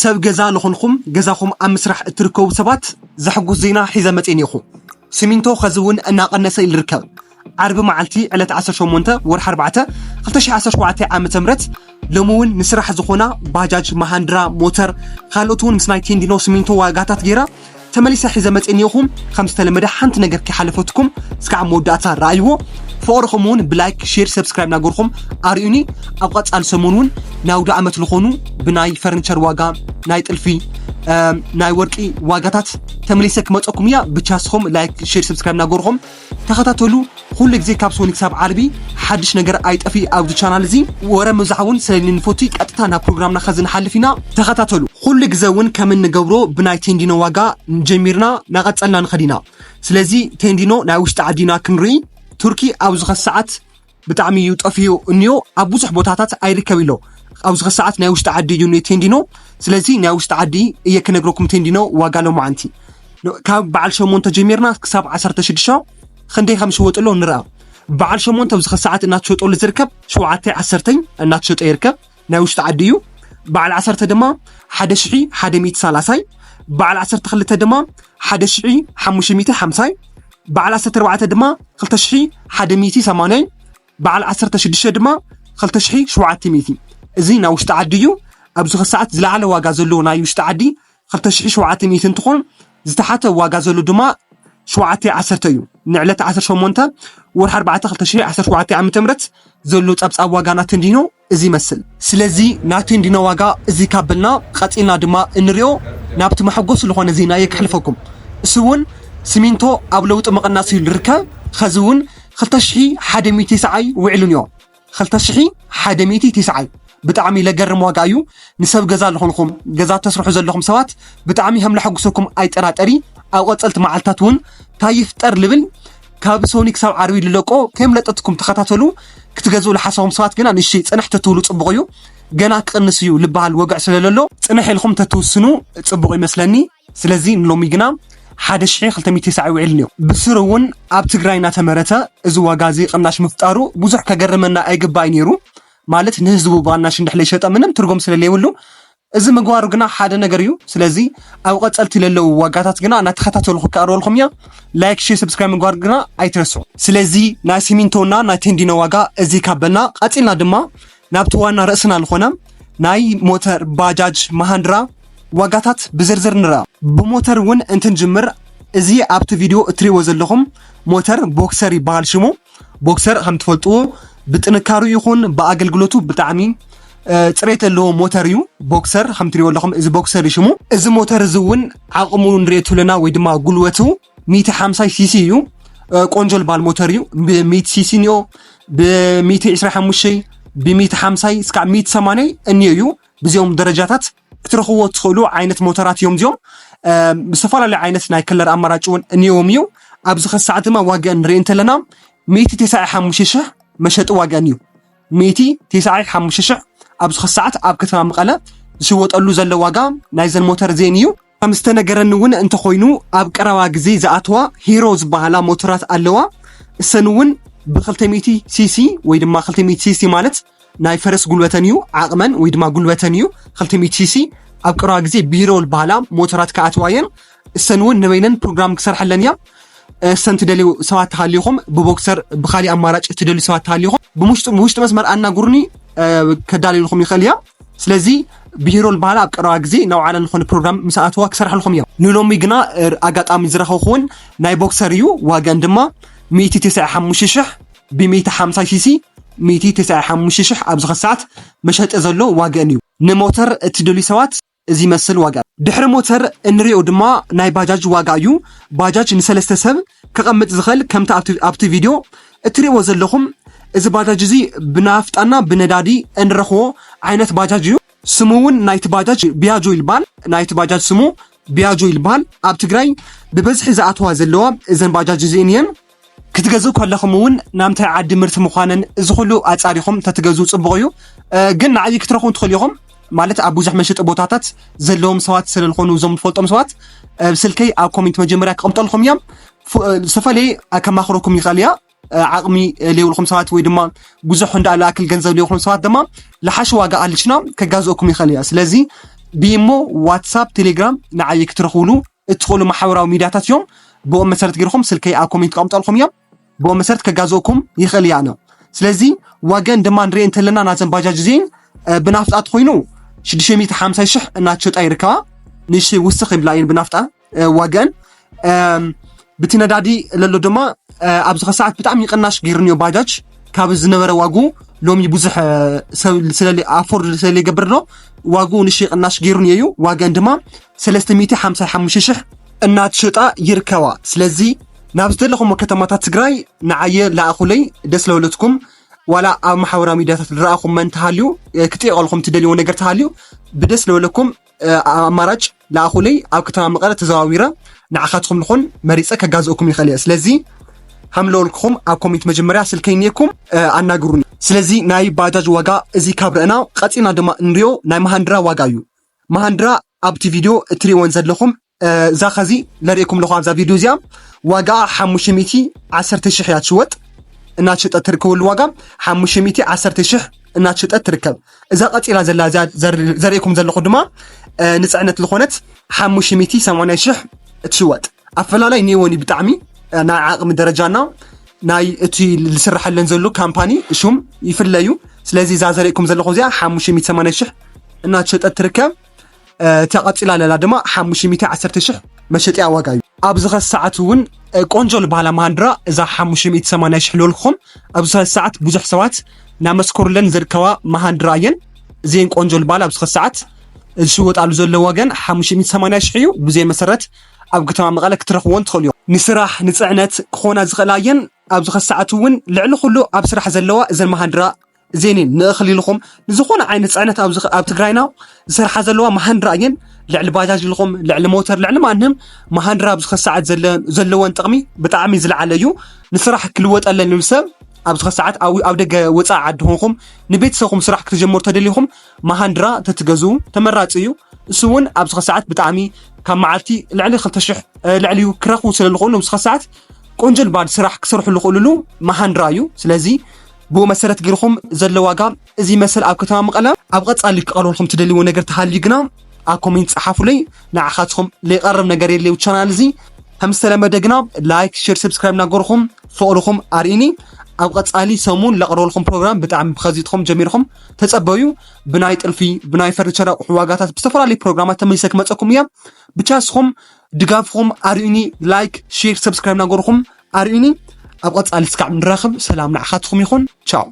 ሰብ ገዛ ዝኾንኹም፣ ገዛኹም ኣብ ምስራሕ እትርከቡ ሰባት ዘሕጉስ ዜና ሒዘ መፅእ እኒኹ። ሲሚንቶ ኸዚ እውን እናቐነሰ ይርከብ። ዓርቢ መዓልቲ ዕለት ዓሰርተ ሸሞንተ ወርሒ ኣርባዕተ ክልተ ሺሕ ዓሰርተ ሸውዓተ ዓመተ ምህረት ሎሚ እውን ንስራሕ ዝኾና ባጃጅ፣ መሃንድራ፣ ሞተር፣ ካልኦት እውን ምስ ናይ ቴንዲኖ ሲሚንቶ ዋጋታት ገይራ ተመሊሰ ሒዘ መፅእ እኒኹ። ከም ዝተለመደ ሓንቲ ነገር ከይሓለፈትኩም እስካዕ መወዳእታ ረኣይዎ። ፍቕርኹም እውን ብላይክ፣ ሼር፣ ሰብስክራይብ ናገርኹም ኣርእዩኒ። ኣብ ቀፃሊ ሰሙን እውን ናይ ኣውደ ዓመት ዝኾኑ ብናይ ፈርኒቸር ዋጋ፣ ናይ ጥልፊ፣ እም፣ ናይ ወርቂ ዋጋታት ተመሊሰ ክመፀኩም እያ። ብቻ ንስኹም ላይክ፣ ሼር፣ ሰብስክራይብ ናገርኹም ተኸታተሉ። ኩሉ ግዜ ካብ ሶኒ ክሳብ ዓርቢ ሓድሽ ነገር ኣይጠፊ ኣብዚ ቻናል እዚ። ወረ ምብዛሕ እውን ስለንፈቱ ቀጥታ ናብ ፕሮግራምና ኸዚ ንሓልፍ ኢና። ተኸታተሉ። ኩሉ ግዜ እውን ከም እንገብሮ ብናይ ቴንዲኖ ዋጋ ጀሚርና ናቐጸልና ንኸድ ኢና። ስለዚ ቴንዲኖ ናይ ውሽጢ ዓዲና ክንርኢ። ቱርኪ ኣብዚ ኸዚ ሰዓት ብጣዕሚ እዩ ጠፊኡ እኒኦ። ኣብ ብዙሕ ቦታታት ኣይርከብ ኢሎ። ኣብዚ ኸዚ ሰዓት ናይ ውሽጢ ዓዲ እዩ እኒኦ ቴንዲኖ። ስለዚ ናይ ውሽጢ ዓዲ እየ ክነግረኩም ቴንዲኖ ዋጋ ሎማዓንቲ። ካብ በዓል ሸሞንተ ጀሚርና ክሳብ ዓሰርተ ሽዱሽተ ክንደይ ከም ዝሽወጥሎ ንርኣ። በዓል ሸሞንተ ኣብዚ ኸዚ ሰዓት እናተሸጠሉ ዝርከብ ሸውዓተ ዓሰርተ እናተሸጠ ይርከብ። ናይ ውሽጢ ዓዲ እዩ። በዓል ዓሰርተ ድማ ሓደ ሽሕ ሓደ ሚእቲ ሰላሳይ፣ በዓል ዓሰርተ ክልተ ድማ ሓደ ሽሕ ሓሙሽተ ሚእቲ ሓምሳይ፣ በዓል ዓሰርተ ኣርባዕተ ድማ ክልተ ሽሕ ሓደ ሚእቲ ሰማንያይ፣ በዓል ዓሰርተ ሽዱሽተ ድማ ክልተ ሽሕ ሸውዓተ ሚእቲ። እዚ ናይ ውሽጢ ዓዲ እዩ። ኣብዚ ኸዚ ሰዓት ዝለዓለ ዋጋ ዘለዎ ናይ ውሽጢ ዓዲ ክልተ ሽሕ ሸውዓተ ሚእቲ እንትኾን፣ ዝተሓተ ዋጋ ዘሎ ድማ ሸውዓተ ዓሰርተ እዩ። ንዕለት ዓሰርተ ሸሞንተ ወርሒ ኣርባዕተ ክልተ ሽሕ ዓሰርተ ሸውዓተ ዓመተ ምህረት ዘሎ ጸብጻብ ዋጋ ናይ ቴንዲኖ እዚ ይመስል። ስለዚ ናይ ቴንዲኖ ዋጋ እዚ ካብ በልና ቀጺልና ድማ እንሪኦ ናብቲ መሐጎሲ ዝኾነ ዜና እየ ክሕልፈኩም። እሱ እውን ሲሚንቶ ኣብ ለውጢ ምቕናስ እዩ ዝርከብ። ኸዚ እውን ክልተ ሽሕ ሓደ ሚእቲ ተስዓይ ውዒሉ እኒኦ። ክልተ ሽሕ ሓደ ሚእቲ ተስዓይ ብጣዕሚ ለገርም ዋጋ እዩ። ንሰብ ገዛ ዝኾንኹም፣ ገዛ ተስርሑ ዘለኹም ሰባት ብጣዕሚ ከም ለሐጉሰኩም ኣይጠራጠሪ። ኣብ ቀጸልቲ መዓልታት እውን እንታይ ይፍጠር ልብል ካብ ሶኒ ክሳብ ዓርቢ ልለቆ ከይምለጠትኩም ተኸታተሉ። ክትገዝኡ ለሓሰኹም ሰባት ግና ንእሽተይ ጽንሕ ተትብሉ ጽቡቕ እዩ። ገና ክቕንስ እዩ ልበሃል ወግዒ ስለለሎ ጽንሕ ኢልኩም ተትውስኑ ጽቡቕ ይመስለኒ። ስለዚ ንሎሚ ግና ሓደ ሽሕ ክልተ ሚእቲ ተስዓይ ውዒሉ እኒኦ። ብስሩ እውን ኣብ ትግራይ እናተመረተ እዚ ዋጋ እዚ ቅናሽ ምፍጣሩ ብዙሕ ከገርመና ኣይግባእ ነይሩ። ማለት ንህዝቡ ብቕናሽ እንድሕር ለይሸጠ ምንም ትርጉም ስለለይብሉ፣ እዚ ምግባሩ ግና ሓደ ነገር እዩ። ስለዚ ኣብ ቀጸልቲ ለለዉ ዋጋታት ግና እናተኸታተልኩ ከቕርበልኩም እያ። ላይክ፣ ሼር፣ ሰብስክራይብ ምግባር ግና ኣይትረስዑ። ስለዚ ናይ ሲሚንቶና ናይ ቴንዲኖ ዋጋ እዚ ካብ በልና ቀጺልና ድማ ናብቲ ዋና ርእስና ዝኾነ ናይ ሞተር፣ ባጃጅ፣ መሃንድራ ዋጋታት ብዝርዝር ንርኣ። ብሞተር እውን እንትንጅምር፣ እዚ ኣብቲ ቪድዮ እትሪእዎ ዘለኹም ሞተር ቦክሰር ይበሃል ሽሙ። ቦክሰር ከም ትፈልጥዎ ብጥንካሩ ይኹን ብኣገልግሎቱ ብጣዕሚ፣ እ፣ ጽሬት ዘለዎ ሞተር እዩ። ቦክሰር ከም ትሪእዎ ኣለኹም እዚ ቦክሰር እዩ ሽሙ። እዚ ሞተር እዚ እውን ዓቕሙ ንሪኦ ትብለና ወይ ድማ ጉልበቱ ሚእቲ ሓምሳ ሲሲ እዩ። እ፣ ቆንጆ ልባል ሞተር እዩ። ብሚእቲ ሲሲ እኒኦ፣ ብሚእቲ ዕስራ ሓሙሽተ፣ ብሚእቲ ሓምሳ እስካብ ሚእቲ ሰማንያ እኒኦ እዩ። ብዚኦም ደረጃታት ክትረኽብዎ ትኽእሉ ዓይነት ሞተራት እዮም እዚኦም። እ፣ ብዝተፈላለዩ ዓይነት ናይ ከለር ኣማራጭ እውን እኒኦም እዩ። ኣብዚ ኸሳዕ ድማ ዋጋ ንርኢ እንተለና ሚእቲ ተስዓይ ሓሙሽተ ሽሕ መሸጢ ዋጋ እዩ። ሚእቲ ተስዓይ ሓሙሽተ ሽሕ ኣብዚ ኸሳዓት ኣብ ከተማ መቐለ ዝሽወጠሉ ዘሎ ዋጋ ናይዘን ሞተር ዜን እዩ። ከም ዝተነገረኒ እውን እንተኾይኑ ኣብ ቀረባ ግዜ ዝኣተዋ ሂሮ ዝበሃላ ሞተራት ኣለዋ። እሰን እውን ብክልተ ሚእቲ ሲሲ ወይ ድማ ክልተ ሚእቲ ሲሲ ማለት ናይ ፈረስ ጉልበተን እዩ፣ ዓቕመን ወይ ድማ ጉልበተን እዩ። ክልተ ሚእቲ ሲሲ ኣብ ቀረባ ግዜ ብሂሮ ዝበሃላ ሞተራት ክኣትዋ እየን። እሰን እውን ንበይነን ፕሮግራም ክሰርሐለን እያ። እሰን ትደልዩ ሰባት ተሃሊኹም ብቦክሰር ብኻሊእ ኣማራጭ ትደልዩ ሰባት ተሃሊኹም ብውሽጢ፣ ብውሽጢ መስመር ኣናግሩኒ፣ እ፣ ከዳልዩልኩም ይኽእል እያ። ስለዚ ብሂሮ ዝበሃላ ኣብ ቀረባ ግዜ ናብ ዓለም ዝኾነ ፕሮግራም ምስ ኣትዋ ክሰርሐልኩም እዮም። ንሎሚ ግና፣ እ፣ ኣጋጣሚ ዝረኸብኩውን ናይ ቦክሰር እዩ። ዋጋን ድማ ሚእቲ ተስዓይ ሓሙሽተ ሽሕ ብሚእቲ ሓምሳ ሲሲ፣ ሚእቲ ተስዓይ ሓሙሽተ ሽሕ ኣብዚ ኸሳዓት መሸጢ ዘሎ ዋጋን እዩ። ንሞተር እትደልዩ ሰባት እዚ ይመስል ዋጋ። ድሕሪ ሞተር እንሪኦ ድማ ናይ ባጃጅ ዋጋ እዩ። ባጃጅ ንሰለስተ ሰብ ክቐምጥ ዝኽእል ከምቲ ኣብቲ፣ ኣብቲ ቪድዮ እትሪእዎ ዘለኹም እዚ ባጃጅ እዚ ብናፍጣና ብነዳዲ እንረኽቦ ዓይነት ባጃጅ እዩ። ስሙ እውን ናይቲ ባጃጅ ቢያጆ ይልባል። ናይቲ ባጃጅ ስሙ ቢያጆ ይልባል። ኣብ ትግራይ ብበዝሒ ዝኣተዋ ዘለዋ እዘን ባጃጅ እዚአን እየን። ክትገዝኡ ከለኹም እውን ናምታይ ዓዲ ምህርቲ ምዃነን እዚ ኩሉ ኣጻሪኹም ተትገዝኡ ጽቡቕ እዩ። እ፣ ግን ንዓይ ክትረኽቡ ትኽእሉ ኢኹም። ማለት ኣብ ብዙሕ መሸጢ ቦታታት ዘለዎም ሰባት ስለ ዝኾኑ እዞም ንፈልጦም ሰባት፣ እ፣ ብስልከይ ኣብ ኮሜንት መጀመርያ ክቕምጠልኩም እዮም። ፍ-፣ እ፣ ዝተፈላለየ ከማኽረኩም ይኽእል እያ። እ፣ ዓቕሚ፣ እ፣ ለይብልኩም ሰባት ወይ ድማ ብዙሕ እንዳ ለኣክል ገንዘብ ለይብልኩም ሰባት ድማ ልሓሽ ዋጋ ኣልችና ከጋዝእኩም ይኽእል እያ። ስለዚ ብኢሞ፣ ዋትሳፕ፣ ቴሌግራም ንዓየ ክትረኽብሉ እትኽእሉ ማሕበራዊ ሚድያታት እዮም። ብኦም መሰረት ገይርኹም ስልከይ ኣብ ኮሜንት ክቐምጠልኩም እዮም። ብኦም መሰረት ከጋዘእኩም ይኽእል እያ ነው። ስለዚ ዋገን ድማ ንሪኦ እንተለና ናዘን ባጃጅ እዚን ብናፍጣ ተኮይኑ ሽዱሽተ ሚእቲ ሓምሳ ሽሕ እናተሸጣ ይርከባ። ንእሽተይ ውስኽ ይብላ እየን ብናፍጣ ዋገን። ብቲ ነዳዲ ለሎ ድማ ኣብዚ ኸሰዓት ብጣዕሚ ቅናሽ ገይሩን እዩ ባጃጅ ካብ ዝነበረ ዋጉ ሎሚ ብዙሕ ሰብ ስለ ኣፎርድ ስለ ይገብር ዶ ዋጉ ንሽ ቅናሽ ገይሩን እዩ። ዋገን ድማ ሰለስተ ሚእቲ ሓምሳ ሓሙሽተ ሽሕ እናተሸጣ ይርከባ። ስለዚ ናብ ዝደለኹም ከተማታት ትግራይ ንዓየ ለኣኹለይ ደስ ለበለትኩም። ዋላ ኣብ ማሕበራዊ ሚድያታት ዝረኣኹም መን ተሃልዩ ክጥየቐልኩም ትደልይዎ ነገር ተሃልዩ ብደስ ለበለኩም ኣማራጭ ለኣኹለይ ኣብ ከተማ መቐለ ተዘዋዊረ ንዓኻትኩም ልኾን መሪፀ ከጋዝእኩም ይኽእል እየ። ስለዚ ሃምለወልክኹም ኣብ ኮሜንት መጀመርያ ስልከይ እኒኤኩም ኣናግሩኒ። ስለዚ ናይ ባጃጅ ዋጋ እዚ ካብ ረእና ቀፂና ድማ እንሪኦ ናይ መሃንድራ ዋጋ እዩ። መሃንድራ ኣብቲ ቪድዮ እትሪእወን ዘለኹም እዛ ኸዚ ለርእኩም ለኹ ኣብዛ ቪድዮ እዚኣ ዋጋ ሓሙሽተ ሚእቲ ዓሰርተ ሽሕ እያ ትሽወጥ። እናተሸጠ ትርከበሉ ዋጋ ሓሙሽተ ሚእቲ ዓሰርተ ሽሕ እናተሸጠ ትርከብ። እዛ ቀፂላ ዘላ እዚኣ ዘርእኩም ዘለኹ ድማ ንፅዕነት ዝኾነት ሓሙሽተ ሚእቲ ሰማንያ ሽሕ ትሽወጥ። ኣፈላላይ ኔወኒ ብጣዕሚ ናይ ዓቕሚ ደረጃና ናይ እቲ ዝስራሐለን ዘሎ ካምፓኒ እሹም ይፍለዩ። ስለዚ እዛ ዘርእኩም ዘለኹ እዚኣ ሓሙሽተ ሚእቲ ሰማንያ ሽሕ እናተሸጠት ትርከብ። እታ ቀፂላ ለላ ድማ ሓሙሽተ ሚእቲ ዓሰርተ ሽሕ መሸጢያ ዋጋ እዩ። ኣብዚ ኸዚ ሰዓት እውን ቆንጆ ልበሃላ መሃንድራ እዛ ሓሙሽተ ሚእቲ ሰማንያ ሽሕ ልበልኩም ኣብዚ ኸዚ ሰዓት ብዙሕ ሰባት እናመስከሩለን ዝርከባ መሃንድራ እየን። እዚን ቆንጆ ልበሃል ኣብዚ ኸዚ ሰዓት ዝሽወጣሉ ዘሎ ዋገን ሓሙሽተ ሚእቲ ሰማንያ ሽሕ እዩ። ብዘይ መሰረት ኣብ ከተማ መቐለ ክትረኽብዎን ትኽእሉ እዮም። ንስራሕ ንፅዕነት ክኾና ዝኽእላ እየን። ኣብዚ ኸዚ ሰዓት እውን ልዕሊ ኩሉ ኣብ ስራሕ ዘለዋ እዘን መሃንድራ እዜን እየን ንእኽል ኢልኹም ንዝኾነ ዓይነት ፅዕነት ኣብ ትግራይና ዝሰርሓ ዘለዋ መሃንድራ እየን። ልዕሊ ባጃጅ ኢልኹም ልዕሊ ሞተር ልዕሊ ማንም መሃንድራ ኣብዚ ኸዚ ሰዓት ዘለወን ጥቕሚ ብጣዕሚ ዝለዓለ እዩ። ንስራሕ ክልወጠለን ንብል ሰብ ኣብዚ ኸዚ ሰዓት ኣብ ደገ ወፃኢ ዓዲ ኾንኩም ንቤተሰብኩም ስራሕ ክትጀምሩ ተደሊኹም መሃንድራ ተትገዝኡ ተመራፂ እዩ። እሱ እውን ኣብዚ ኸዚ ሰዓት ብጣዕሚ ካብ መዓልቲ ልዕሊ ክልተ ሽሕ ልዕሊኡ ክረኽቡ ስለ ዝኾኑ ኣብዚ ኸዚ ሰዓት ቆንጆ ልባል ስራሕ ክሰርሑ ዝኽእሉሉ መሃንድራ እዩ። ስለዚ ብኡ መሰረት ገይርኹም ዘሎ ዋጋ እዚ ይመስል ኣብ ከተማ መቐለ። ኣብ ቐፃሊ ክቐርበልኩም ትደልይዎ ነገር ተሃልዩ ግና ኣብ ኮሜንት ፀሓፉለይ። ንዓኻትኩም ዘይቐርብ ነገር የለዩ ቻናል እዚ ከም ዝተለመደ ግና ላይክ፣ ሼር፣ ሰብስክራይብ እናገርኹም ፍቕርኹም ኣርእኒ። ኣብ ቐፃሊ ሰሙን ለቕርበልኩም ፕሮግራም ብጣዕሚ ብኸዚትኹም ጀሚርኹም ተፀበዩ። ብናይ ጥልፊ ብናይ ፈርኒቸር ኣቑሑ ዋጋታት ብዝተፈላለዩ ፕሮግራማት ተመሊሰ ክመፀኩም እያ። ብቻ እስኹም ድጋፍኹም ኣርእኒ። ላይክ፣ ሼር፣ ሰብስክራይብ እናገርኹም ኣርእኒ። ኣብ ቐፃሊ እስካዕ ንራኸብ። ሰላም ንዓኻትኹም ይኹን። ቻው።